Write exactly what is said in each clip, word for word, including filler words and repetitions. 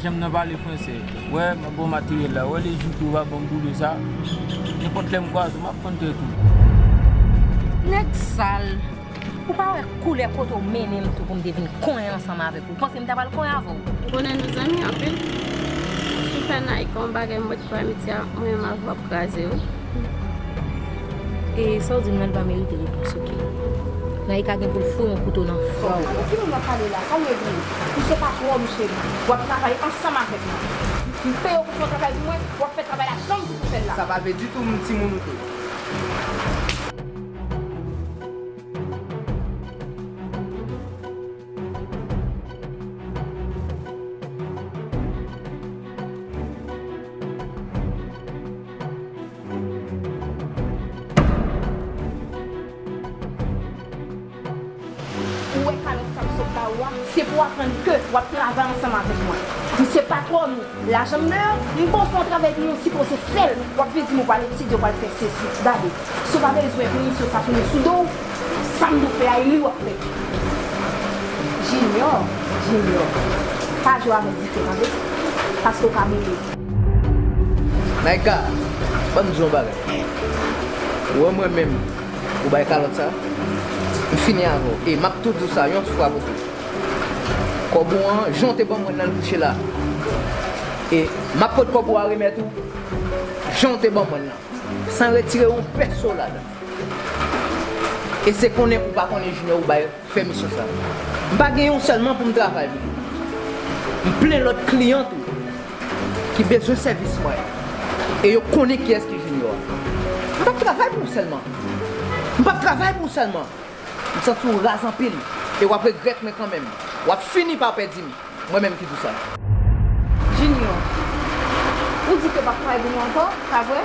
Janm nan pale fransè. Wè, m ap ba w materyèl la. Wè lejou tou va ban m boule sa. Nenpòt lè m kwaze w, m ap fann tèt ou. Nèg sal. Ou pa wè koulè kote w mennen m tou pou m te vin konyen ansanm avèk ou? Ou panse m ta pral konyen avè w? M konnen nou zanmi anpil. Si w fè Naïka yon bagay, m mèt pran Mitya, mwen menm avè w ap kraze wi. E sa w di m nan, li pa merite repons, oke. Naïka gen pou l foure yon kouto nan fwa w. Pou ki moun w ap pale la? Sa w regle? Ou se patwòn m, cheri. W ap travay ansanm avèk mwen. M peye w pou fè yon travay pou mwen, w ap fè travay la jan m di w pou fè l la. Sa pa vle ditou m timoun ou tou. Ou wè kalòt sa m sot ba ou a, se pou w aprann ke w ap travay ansanm avèk mwen. M se patwòn ou. Lajan m deyò, m ba w fè yon travay pou mwen, ou sipoze fè l. W ap vin di m ou pral etidye, ou pral fè sesi. Gade, si w pa bezwen pinisyon sa tounen sou do w, sa m di w fè a, e li w ap fè. Junior, Junior, pa jwe avèk dife, tande? Paske w ka mouri. Naïka, ban m di w yon bagay. Ou wè mwen menm, ou bay kalòt sa, m fini avè w. E m ap tou di w sa yon fwa pou tout. Kòb ou an, jan w te ban mwen nan l kouche la. E m ap pot kòb ou a remèt ou, jan w te ban mwen l lan. San retire yon pèso ladan. E se konnen ou pa konnen Junior ou bay fè misyon sa. M pa gen yon sèlman pou m travay pou li. M plen lòt kliyan tou ki bezwen sèvis mwen. E yo konnen kiyès ki Junior. M p ap travay pou ou sèlman. M p ap travay pou ou sèlman. M santi w raz anpil, e w ap regrèt mwen kanmenm. W ap fini pa pèdi m. Mwen menm ki di w sa. Junior, ou di ke w p ap travay pou nou ankò, pa vre?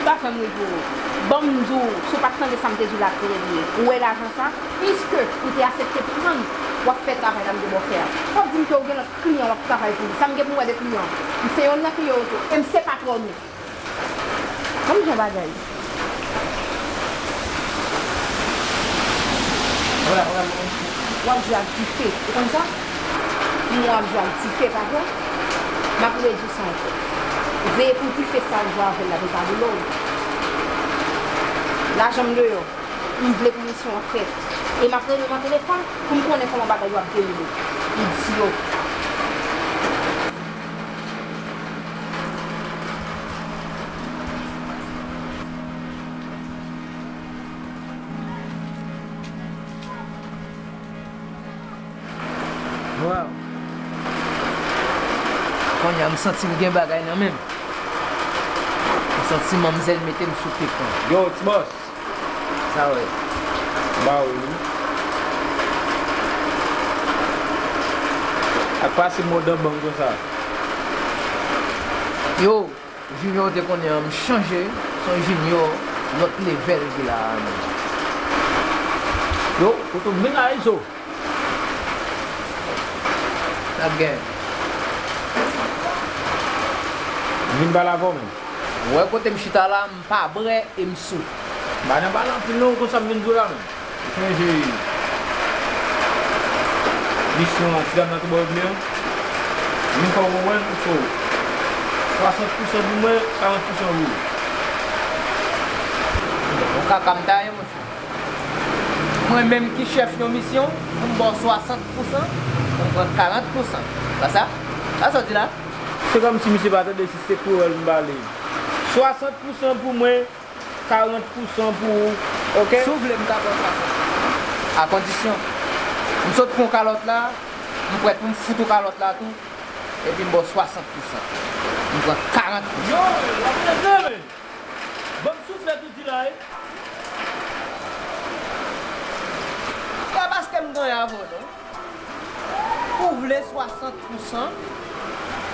Pa fè m ri pou ou. Ban m di w, si w pa t tande sa m te di w la trè byen. Ou wè lajan sa, piske ou te asepte pran l, w ap fè travay la m te ba w fè a. W ap di m ke w gen lòt kliyan w ap travay pou li. Sa m gen pou m wè de kliyan? M se yonn nan kliyan w tou, e m se patwòn ou. Ban m di w yon bagay. W ap jwe ak dife, ou konn sa? M wè w ap jwe ak dife, pa vre? M ap redi w sa ankò. Veye pou dife sa w jwe avè l la, pou l pa boule w. Lajan m deyò. M vle pou misyon an fèt. E m ap rele w nan telefòn pou m konnen kòman bagay yo ap dewoule. Idiot. Waw. Kounye a m santi m gen bagay nan men m. M santi manmzèl mete m sou pik mwen. Yo, ti bòs. Sa w ye? M ba ou li. Ak pase m odan bank konsa. Yo, Junior te konnen an, m chanje. Se yon Junior lòt level ki la a menm. Yo, kote w vin la, Izo? N ap gen. M vin pale avè w menm. Ou wè kote m chita la, m pa brè e m sou. M pa nan pale anpil non, ou konn sa m vin di w la menm. Sonje misyon an, ti dam nan te ba w vle an. M vin fè w konprann, fò swasant pousan pou mwen, karant pousan pou ou. Bon, kaka m ta ye, monchè. Mwen menm ki chèf yon misyon, pou m ba w swasant pousan, pou m pran karant pousan. Pa sa? Sa sa w di la? Se kòmsi misye pa tande si se kreyòl m pale. Swasant pousan pou mwen, karant pousan pou ou, oke? Si w vle, m ka ba w swasant pousan. A kondisyon, m sot pran kalòt la, m prèt pou m fout ou kalòt la tou, epi m ba w swasant pousan. M pran karant pousan. Yo, w ap leve, men! Ban m souflèt ou di la, wi. Pa paske m gannyen avè w, non. Ou vle swasant pousan,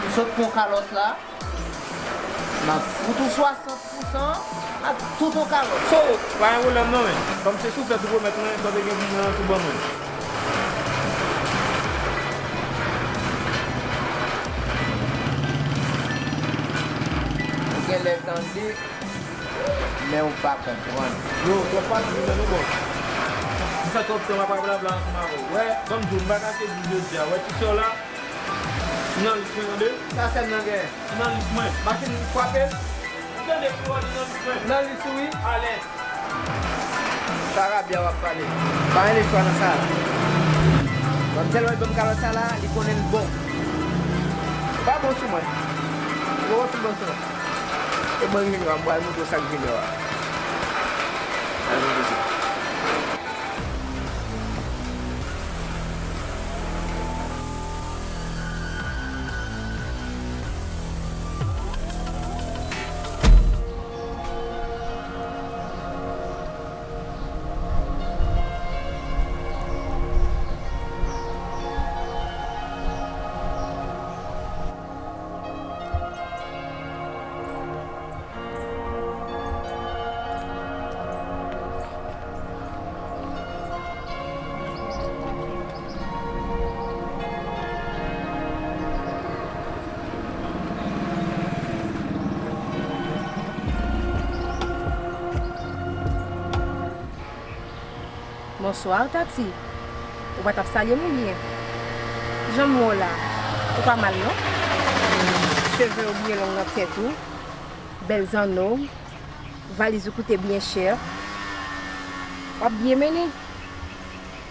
m sot pran kalòt la, m ap fout ou swasant pousan ak tout yon kalòt. So, pa gen pwoblèm non, men. Kòm se souflèt ou pwomèt mwen, sa w te gen pou mwen an, tou ban mwen. Ou genlè tande, men ou pa konprann. Yo, twòp pale vin nan nou bò. M fè twòp tan m ap rablabla ansanm avè w. Wè, ban m di w, m pa kache di w jodi a. Wè ti sè w la, Nan lis mwen, tande? Sa sèl nan gen. Nan lis mwen. Machin frape l. Ou tande pou w nan lis mwen. Nan lis ou, wi. Alèz. Sa rabya w ap pale. Pa anyen chwa nan sa. Manmzèl wè l ban m kalòt sa la, li konnen l bon. Li pa bon sou mwen. Li pa bon sou mwen sou mwen. E mwen vin yo, m pral montre w sa k vin yo a. Al montre sa. Bonswa, Tati. Ou pa t ap salye m oubyen? Jan m wè w la, ou pa mal non. Cheve w byen long nan tèt ou, bèl zanno w, valiz ou koute byen chè. W ap byen mennen.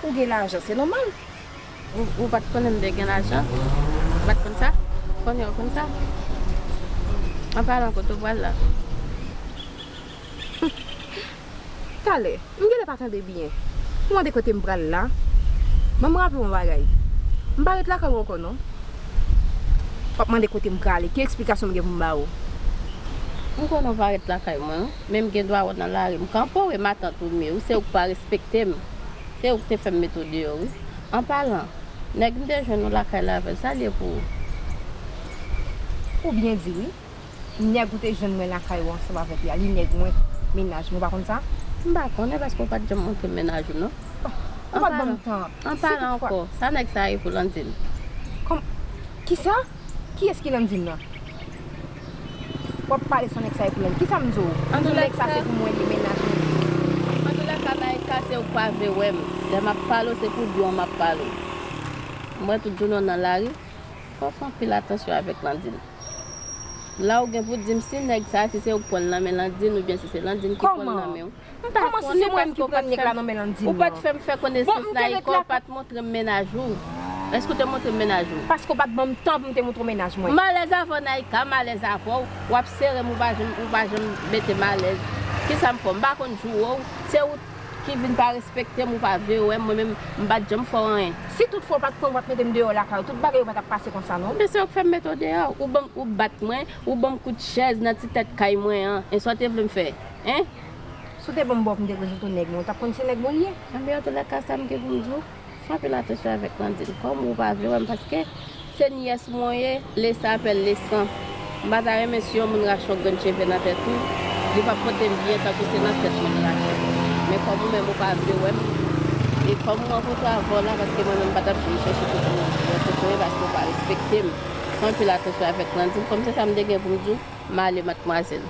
Ou gen lajan, se nòmal. Ou, ou pa t konnen m te gen lajan? Ou pa t konn sa? Kounye a w konn sa? An palan, kote w pral la? Talè, m genlè pa tande byen. Ou mande kote m pral la? Ban m raple w yon bagay. M pa ret lakay ou ankò non. W ap mande kote m prale. Ki eksplikasyon m gen pou m ba ou? M konnen w pa ret lakay mwen, wi. Men m gen dwa wè w nan lari. M kanpe w e matant ou m ye, wi. Se ou k pa respekte m. Se ou k te fè m mete w deyò, wi. An palan, nèg m te jwenn ou lakay la avè l, sa l ye pou ou? Ou byen di, wi. Nèg ou te jwenn mwen lakay ou ansanm avèk li a, li nèg mwen, mennaj mwen, ou pa konn sa? M pa konnen paske w pa t janm montre m mennaj ou non. Ou pa t ban m tan. An palan ankò, sa nèg sa ye pou Landine? Kòm, kisa? Kiyès ki Landine nan? W ap pale san nèg sa ye pou Landine. Kisa m di w? M di w nèg sa se pou mwen, li mennaj mwen. Antoulèka, Naïka, se ou k pa vle wè m. Lè m ap pale w, se pou byen w m ap pale w. M wè tout jounen w nan lari, fò w fè anpil atansyon avèk Landine. La ou gen pou di m si nèg sa, si se ou k pran l nan men Landine oubyen si se Landine ki pran l nan men w. M pa konnen paske ou pa t fè m, ou pa t fè m fè konesans, Naïka, ou pa t montre m mennaj ou. Èske ou te montre m mennaj ou? Paske ou pa t ban m tan pou m te montre w mennaj mwen. M alèz avè w, Naïka, m alèz avè w. W ap sere m, ou pa janm, ou pa janm mete m alèz. Kisa m fè w? M pa konn joure w. Se ou ki vin pa respekte m, ou pa vle wè m, mwen menm, m pa t janm fè w anyen. Si toutfwa w pa t konn w ap mete m deyò lakay ou, tout bagay yo pa t ap pase konsa non. Men se ou k fè m mete w deyò. Ou ban m, ou bat mwen, ou ban m kout chèz nan ti tèt kay mwen an. E sa w te vle m fè? Hein? Si w te ban m bò pou m te prezante w nèg mwen, ou t ap konn se nèg mwen l ye. Anben, antoulèka, sa m gen pou m di w, fè anpil atansyon avèk Landine. Kòm ou pa vle wè m, paske se nyès mwen w ye, le sang appelle le sang. M pa ta renmen si yon moun rache yon grenn cheve nan tèt ou, li p ap pote m byen tankou se nan tèt mwen l rache. Men kòm ou menm ou pa vle wè m, e kòm m rankontre avè w la, paske mwen menm m pa t ap vin chèche kote w, kote w ye, paske w pa respekte m. Fè anpil atansyon avèk Landine. Kòm se sa m te gen pou m di w, m ale, madmwazèl.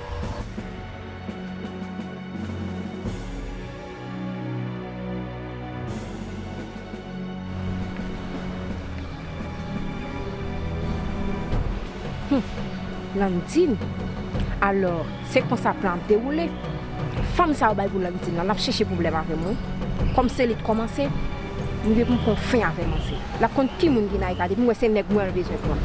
Hum, Landine. Alò, se konsa plan ap dewoule. Fanm sa yo bay pou Landine lan, l ap chèche pwoblèm avè m, wi. Kòm se li t kòmanse, m gen pou m fè yon fen avè manzè. L ap konn ki moun ki Naïka, depi m wè se nèg mwen l bezwen pran.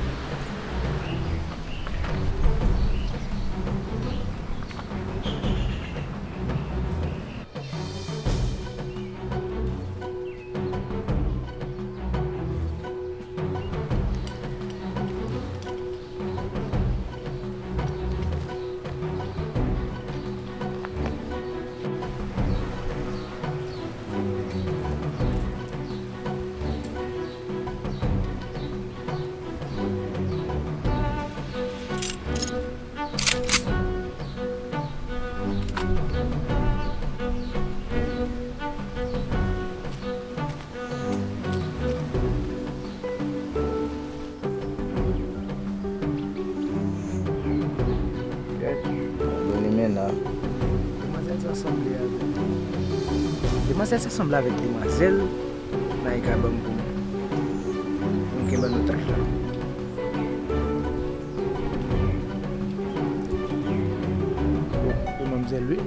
Kèt, mwen renmen la. Demwazèl sa sanble avèk, demwazèl sa sanble avèk demwazèl Naïka ban m pou m, pou m kenbe an otaj la. Madmwazèl, wi.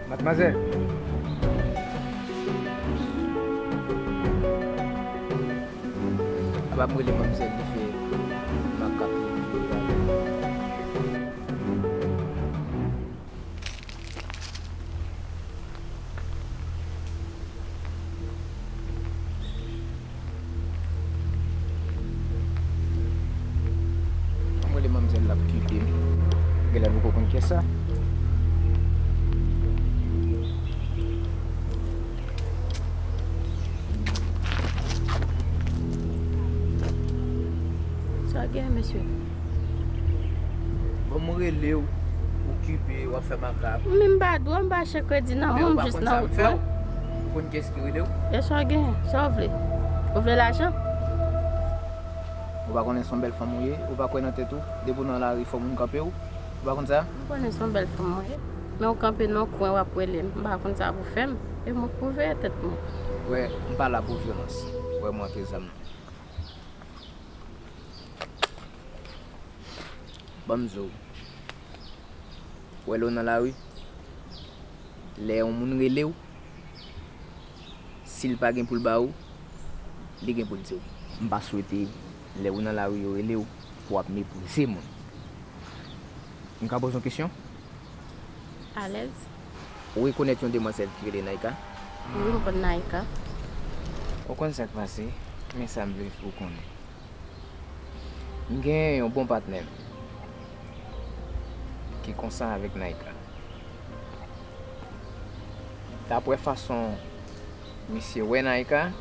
Madmwazèl. Apa m rele manmzèl li fè makak li vye gade. Ann rele manmzèl la pou kipe m. Genlè m poko konn kiyès sa. Sa gen, mesye? Bon, m rele w, ou kipe, w ap fè makak. Men m pa dwe, m pa achte kredi nan men, m jis nan wout mwen. Ou konn kiyès ki rele w? E sa gen, sa w vle? Ou vle lajan? Ou pa konnen se yon bèl fanm ou ye? Ou pa kwè nan tèt ou? Depi w nan lari, fò moun kanpe w. Ou pa konn sa? M konnen se yon bèl fanm ou ye. Men w kanpe nan yon kwen, w ap rele m. M pa konn sa pou fè m. E mwen k pou veye tèt mwen. Wè, m pa la pou vyolans. Wè, mwen antre zam nan. Ban m di w. Wè lè w nan lari, lè yon moun rele w, si l pa gen pou l ba ou, li gen pou l di w. M pa swete lè ou nan lari yo rele w pou w ap meprize moun. M ka poze yon kesyon? Alèz. Ou rekonèt yon demwazèl ki rele Naïka? Wi, m konn Naïka. Ou konn sa k pase? Men sa m vle ou konnen. M gen yon bon patnè m ki konsa avèk Naïka. Daprè fason misye wè Naïka,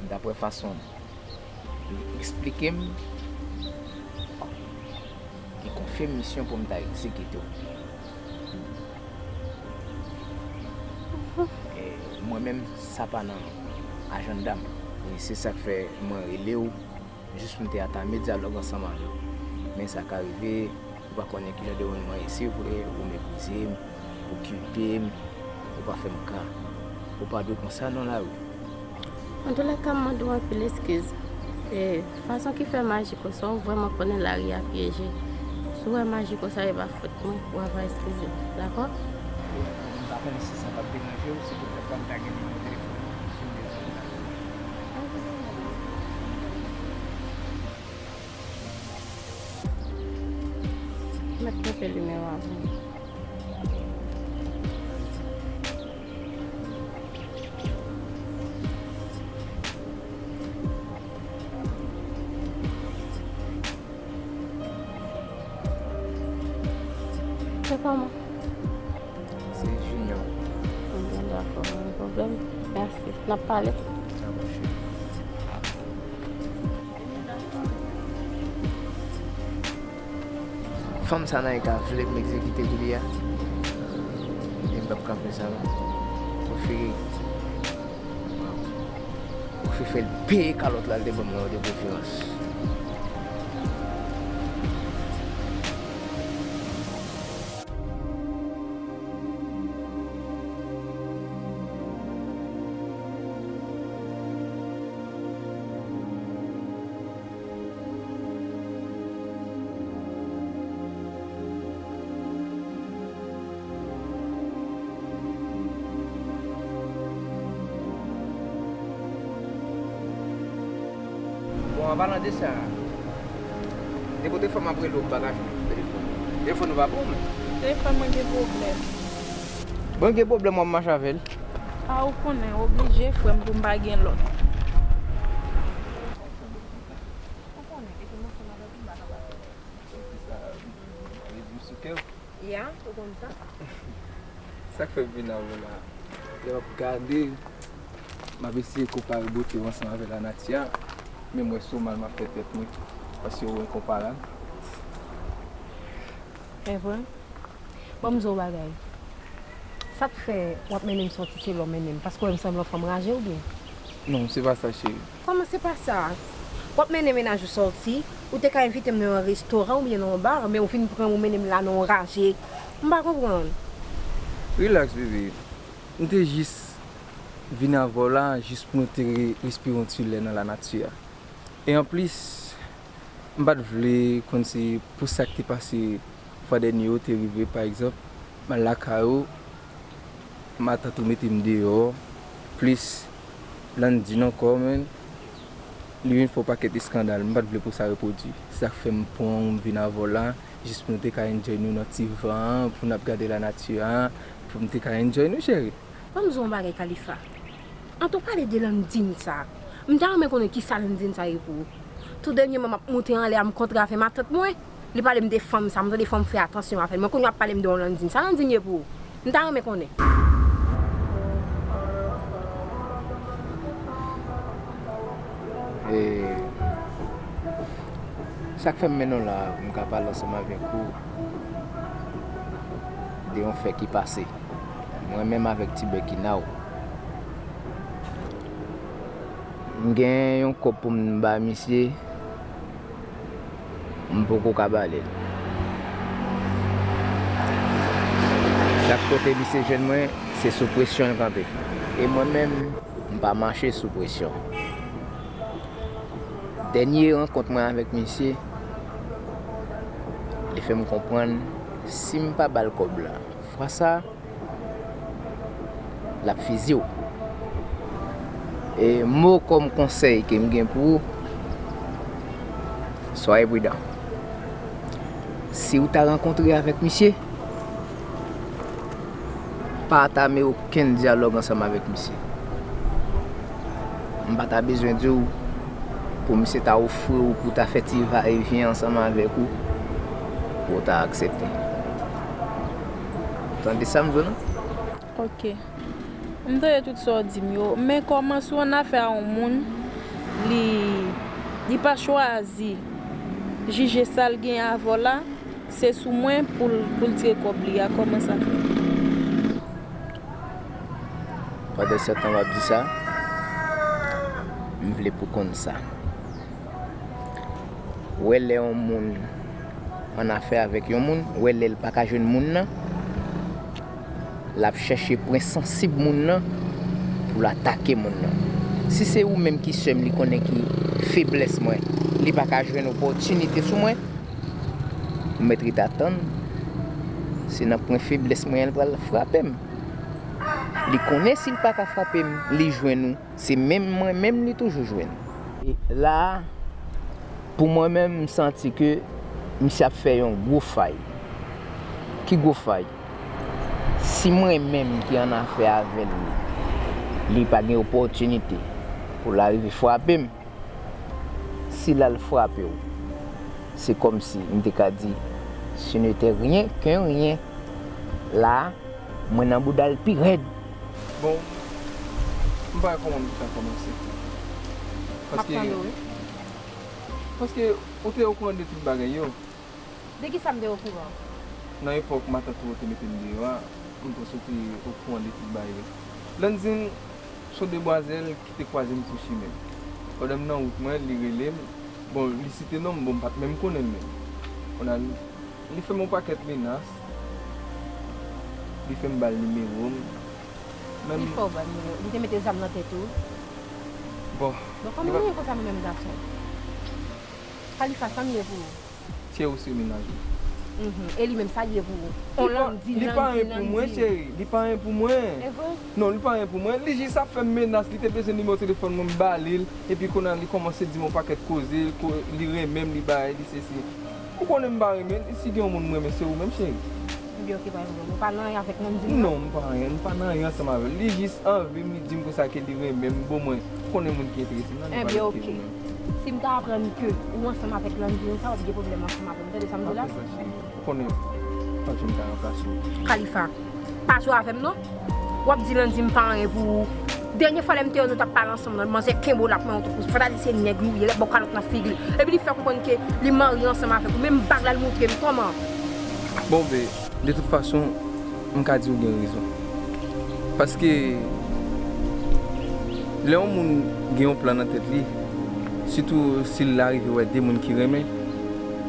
daprè fason li eksplike m, li konfye m misyon pou m ta egzekite w. E mwen menm, sa pa nan ajanda m. E se sa k fè mwen rele w, jis pou m te atame dyalòg ansanm avè w. Men sa ka rive, ou pa konnen ki jan de moun mwen ye. Se vre, ou meprize m, ou kipe m, ou pa fè m ka. Ou pa dwe konsa nan lari. Antoulèka, m mande w anpil eskiz. E fason ki fè m aji konsa, ou vrèman konnen lari a pyeje. Si w wè m aji konsa, e pa fòt mwen, w ava eskize m, dakò? M pa konnen si sa p ap deranje w, silvouplè, fò m ta gen nimewo telefòn ou, si w bezwen m la. Mèt note nimewo a pou mwen. Se kòman? Se Junior. Bon, dakò, pa gen pwoblèm. Mèsi. N ap pale. Dakò, cheri. Fanm sa Naïka vle pou m egzekite pou li a, e m p ap ka fè sa non. Prefere, prefere fè l peye kalòt la l te ban m nan de preferans. Bon, an palan de sa, depi w te fè m ap rele w, m pa ka jwenn ou sou telefòn. Telefòn ou pa bon, men. Telefòn mwen gen pwoblèm. Bon, gen pwoblèm, w ap mache avè l. A, ou konnen, oblije, frè m, pou m pa gen lòt. Ou konnen, epi m ansanm avèk ou, m pa kapab. Soti sa, vle di m sou kè w. Ya, ou konn sa. Sa k fè m vin avè w la? Lè m ap gade, m ap eseye konpare bote w ansanm avè lanati a, men m wè se yon mal m ap fè tèt mwen, paske w enkonparab. E vre? Bon, m di w bagay. Sa k fè w ap mennen m sòti se lè w mennen m? Paske w wè m sanble yon fanm raje oubyen? Non, se pa sa, cheri. Kòman se pa sa? W ap mennen mennaj ou sòti, ou te ka envite m nan yon restoran oubyen nan yon bar, men ou vin pran m, ou mennen m la nan yon raje. M pa konprann. Rilaks, bebe. M te jis vin avè w la jis pou nou te re-, respire yon ti lè nan lanati a. E anplis, m pa t vle konn se pou sa k te pase fwa dènye yo te rive, pa egzanp, m al lakay ou, matant ou mete m deyò, plis Landine ankò, menm, li vin fè yon pakèt eskandal. M pa t vle pou sa repwodui. Se sa k fè m pran w, m vin avè w la, jis pou nou te ka enjoy nou nan ti van an, pou n ap gade lanati a, pou m te ka enjoy nou, cheri. Ban m di w yon bagay, Khalifa. An tou pale de Landine sa. M ta renmen konnen kisa Landine sa ye pou ou. Tou dènyèman, m ap moute anlè a, m kontre avè matant mwen. Li pale m de fanm sa, m tande fanm fè atansyon avè l. Mwen kounye a w ap pale m de yon Landine. Sa Landine ye pou ou? M ta renmen konnen. E sa k fè m mennen w la, m ka pale ansanm avèk ou de yon fè ki pase. Mwen menm avèk Ti Bèkina w. M gen yon kòb pou m ba misye, m poko ka ba li l. Chak kote misye jwenn mwen, se sou presyon l kanpe. E mwen menm, m pa mache sou presyon. Dènye rankont mwen avèk misye, li fè m konprann si m pa ba l kòb la, fwa sa, l ap fizi w. E mo kòm konsèy ke m gen pou ou, soyez prudent. Si w ta rankontre avèk misye, pa atame okenn dyalòg ansanm avèk misye. M pa ta bezwen di w pou misye ta ofri w pou ta fè ti va e vyen ansanm avèk ou, pou w ta aksepte. Tande sa m di w lan? Ok. M tande tout sa w di m yo, men kòman si w annafè a yon moun, li, li pa chwazi jije sa l gen avè w la, se sou mwen pou l, pou l tire kòb li a, kòman sa fè? Pandan se tan w ap di sa, m vle pou konn sa. Ou wè lè yon moun annafè avèk yon moun, ou wè lè l pa ka jwenn moun nan, l ap chèche pwen sansib moun nan pou l atake moun nan. Si se ou menm ki sè m, li konnen ki feblès mwen, li pa ka jwenn opòtinite sou mwen, ou mèt ret atann, se nan pwen feblès mwen an l pral frape m. Li konnen si l pa ka frape m, li jwenn ou. Se menm mwen menm li toujou jwenn. E la a, pou mwen menm, m santi ke misye ap fè yon gwo fay. Ki gwo fay? Si mwen menm ki annafè avè l, li pa gen opòtinite pou l arive frape m, si l al frape w, se kòmsi m te ka di, ce n'était rien qu'un rien. La a, mwen nan bouda l pi rèd. Bon, m pa wè kòman m ta kòmanse. M ap Paske, tande w, wi. Paske ou te okouran de tout bagay yo. De ki sa m te okouran? Nan epòk matant ou te mete m deyò a, m panse w te okouran de tout bagay yo. Landine, s on demwazèl ki te kwaze m sou chimen. Pandan m nan wout mwen, li rele m. Bon, li site non m, bon, m pa t menm konnen l menm. Kounye a, li, li fè m yon pakèt menas. Li fè m ba l nimewo m. Men Li fè w ba l nimewo. Li te mete zam nan tèt ou. Bon, Bon, kòman nou ye konsa nou menm gason? Khalifa, sa m ye pou ou? Thierry se mennaj ou. Mhm. E li menm, sa l ye pou ou? On Landine, Landine, Landine. Li pa anyen pou mwen, cheri. Li pa anyen pou mwen. E vre? Non, li pa anyen pou mwen. Li jis ap fè m menas. Li te bezwen nimewo telefòn mwen, m ba li l. Epi kounye a, li kòmanse di m yon pakèt koze. Ko-, li renmen m, li bagay, li sesi. Ou konnen m pa renmen l. Si gen yon moun m renmen, se ou menm, cheri. Ebyen, ok, pa gen pwoblèm. Ou pa nan anyen avèk Landine, non? Non, m pa anyen. M pa nan anyen ansanm avè l. Li jis anvi m, li di m konsa ke li renmen m. Bon, mwen, ou konnen moun ki enterese m nan, li pa lòt ke ou menm. Ebyen, ok. Si m ta aprann ke ou ansanm avèk Landine, sa w ap gen pwoblèm ansanm avè m. Tande sa m di w la? Apre sa, cheri, ou konnen, pa janm ka ranplase w. Khalifa, pa jwe avè m, non. W ap di Landy m pa anyen pou ou. Dènye fwa lè m te wè nou t ap pale ansanm nan, manzè kenbe w la kòm yon toupous. Fò ta di se nèg li ye, l ap ba w kalòt nan figi l. Epi li fè konprann ke li marye ansanm avèk ou. Menm bag la, l montre m kòman. Bon, be, de tout fason, m ka di w gen rezon. Paske, lè yon moun gen yon plan nan tèt li, sitou si l arive wè de moun ki renmen,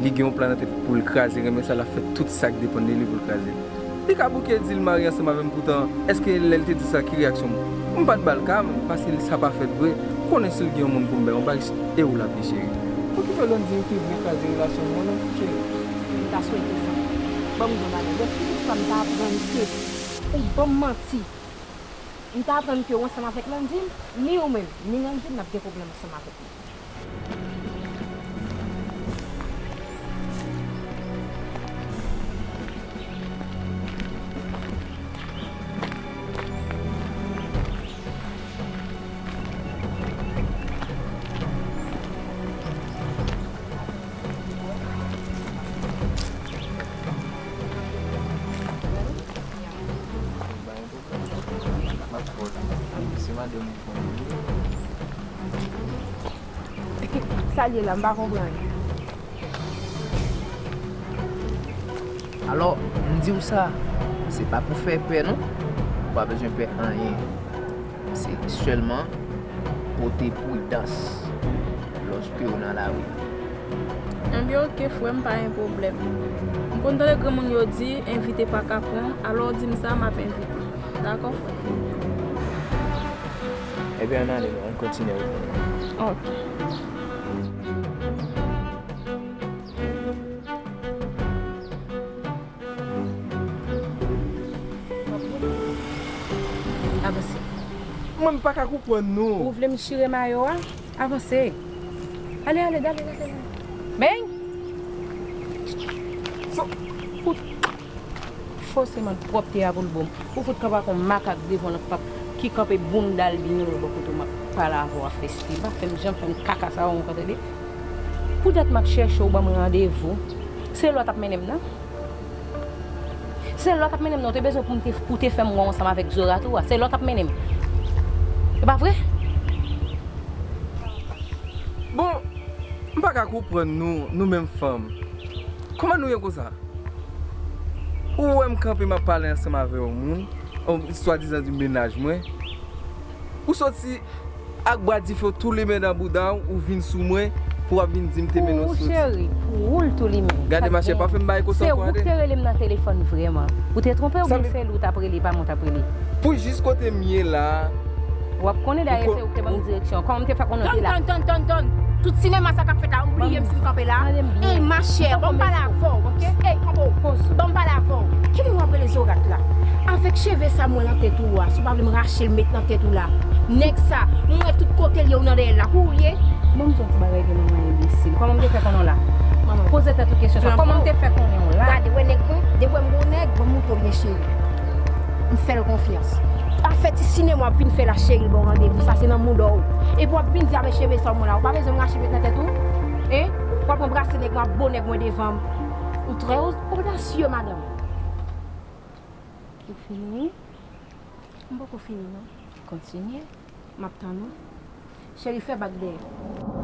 li gen yon plan nan tèt pou l kraze renmen sa, l ap fè tout sa k depann de li pou l kraze l. Li ka bouke di l marye ansanm avè m, poutan, èske lè l te di sa, ki reyaksyon m? M pa t ba l ka m, paske sa pa fèt vre. M konnen si l gen yon moun pou m bay yon bag, e ou l ap ye, cheri. Okipe Landine ki vle kraze relasyon nou an non, cheri. M ta swete sa. Ban m di w yon bagay. Bon, si toutfwa m ta aprann ke ou ban m manti, m ta aprann ke w ansanm avèk Landine, ni ou menm, ni Landine, n ap gen pwoblèm ansanm avèk nou. Sa l ye la, m pa konprann. Alò, m di w sa, se pa pou fè pè non, ou pa bezwen pè anyen. Se sèlman pote pridans lòske w nan lari. Ebyen, oke, frè m, pa gen pwoblèm. M konn tande granmoun yo di, envite pa kapon, alò w di m sa, m ap envite. Dakò, frè m? Ebyen, ann ale, non, ann kontinye wout nou. Oke. Avanse. Mwen, m pa ka konprann nou. Ou vle m chire mayo a? Avanse. Ale, ale, dale, dale, dale. Beny! Sa, ou fout fòseman pwòpte a pou l bon. Ou fout kanpe ak yon makak devan lòt pap ki kanpe bounda l byen lwen bò kote w, m ap pale avè w a fèstiva. Fè m jan fè m kaka sa w ankò, tande. Poutèt m ap chèche w, ban m randevou. Se lè w t ap mennen m nan? Se lè w t ap mennen m nan, w te bezwen pou m te, pou w te fè m wè w ansanm avèk Zora tou a. Se lè w t ap mennen m. E pa vre? Bon, m pa ka konprann nou, nou menm fanm. Kòman nou ye konsa? Ou wè m kanpe, m ap pale ansanm avè yon moun, yon swadizan di mennaj mwen. Ou soti ak bwa dife w tou limen nan bouda w, ou vin sou mwen pou w ap vin di m te mennen w soti. Pou ou, cheri, pou ou l tou limen. Gade, machè, pa fè m bagay konsa ankò, tande. Se ou k te rele m nan telefòn vrèman. Ou te twonpe w, oubyen se li w t ap rele, pa mwen w t ap rele? Pou jis kote m ye la. W ap konnen dayè se ou k te ban m direksyon. Kòman m te fè konnen w te la? Tann, tann, tann, tann, tann. Tout sinema sa k ap fèt la, ou bliye m si m kanpe la? Ey, machè, ban m pale avè w, oke? Ey, kanpe w. Ban m pale avè w. Ki moun w ap rele Zorat la? Avèk cheve sa m wè nan tèt ou a, si w pa vle m rache l met nan tèt ou la. Nèg sa, m wè tout kote l ye, ou nan dèyè l la. Pou ou l ye? Ban m di w yon ti bagay de manman enbesil. Kòman m te fè konnen w la? Poze tèt ou kesyon sa. Kòman m te fè konnen w la? Gade, wè nèg mwen, depi w wè m gon nèg, ban m montre w byen cheri. M fè l konfyans. Afè ti sinema w ap vin fè la, cheri, l ba w randevou, sa se nan mouda w. Epi w ap vin di avèk cheve sa w mwen la, ou pa bezwen m rache met nan tèt ou? Hein? W ap ranbrase nèg mwen, ap bo nèg mwen devan m. Ou trè odasye, madanm. Ou fini? M poko fini, non. Kontinye. M ap tann ou. Cheri, fè bak dèyè.